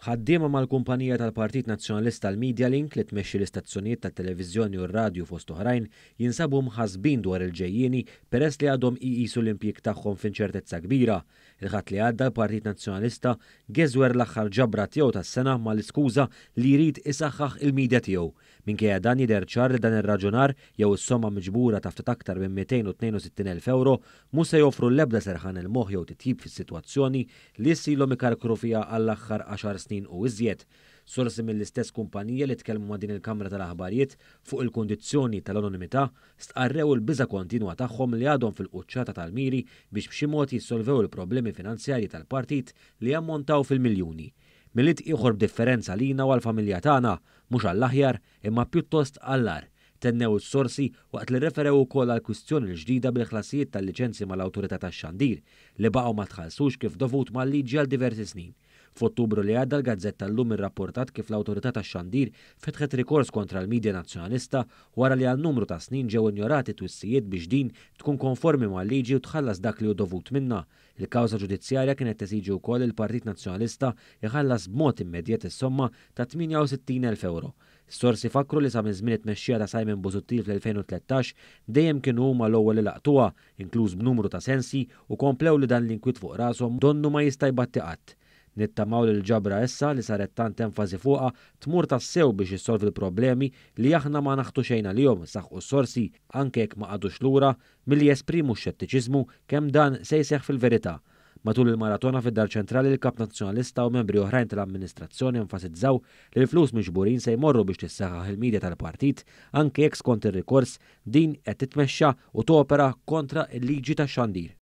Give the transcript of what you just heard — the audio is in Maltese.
Ħaddiema mal-kumpanija tal-Partit Nazzjonalista l-Medialink li tmexxi l-istazzjonijiet tat-televiżjoni u r-radju fost oħrajn jinsabu mħassbin dwar il-ġejjieni peress li għadhom iqisu l-impjieg tagħhom f'inċertezza kbira. Il-Ħadd li għadda l-Partit Nazzjonalista geżwer l-aħħar ġabra tiegħu tas-sena mal-iskuża li jrid isaħħaħ il-media tiegħu. Minkejja dan jidher ċar li dan ir-raġunar jew is-somma miġbura ta' ftit aktar minn 262,000 ewro mhux se joffru l-ebda serħan il-moħħ jew titjib fis-sitwazzjoni li issa ilhom ikarkru fiha għall-aħħar għaxar snin u iżjed. Sorsi mill-istess kumpanija li tkellmu ma' din il-kamra tal-aħbarijiet fuq il-kundizzjoni tal-anonimità stqarrew il-biża' kontinwa tagħhom li għadhom fil-quċċata tal-miri biex b'xi mod jissolvew il-problemi finanzjarji tal-partit li jammontaw fil-miljuni. Milied ieħor b'differenza għalina u għall-familja tagħna, mhux għall-aħjar imma pjuttost għall-agħar, tennew is-sorsi waqt li rreferew ukoll għall-kwistjoni l-ġdida bil-ħlasijiet tal-liċenzji mal-Awtorità tax-Xandir li baqgħu ma tħallsux kif dovut mal-liġi għal diversi snin. F'Ottubru li għadda l-gazzetta Illum irrapportat kif l-Awtorità tax-Xandir fetħet rikors kontra l-media Nazzjonalista wara li għal numru ta' snin ġew injorati twissijiet biex din tkun konformi mal-liġi u tħallas dak li hu dovut minnha. Il-kawża ġudizzjarja kienet tesiġi wkoll li l-Partit Nazzjonalista jħallas b'mod immedjat is-somma ta' 68,000 ewro. Is-sorsi fakkru li sa minn żmien it-tmexxija ta' Simon Busuttil fl-2013 dejjem kienu huma l-ewwel li laqtuha, inkluż b'numru ta' sensji u komplew li dan l-inkwiet fuq rashom donnu ma jista' jbatti qatt. Nittamaw li l-ġabra issa, li saret tant enfasi fuqha, tmur tassew biex issolvi l-problemi li aħna ma naħtu xejn għalihom, saħqu s-sorsi, anke jekk ma qagħdux lura milli jesprimu x-xettiċiżmu kemm dan se jseħħ fil-verità. Matul il-maratona fid-Dar Ċentrali l-Kap Nazzjonalista u membri oħrajn tal-amministrazzjoni enfasizzaw li l-flus miġburin se jmorru biex tissaħħaħ il-media tal-partit anke jekk skont ir-rikors din qed titmexxa u topera kontra l-liġi tax-xandir.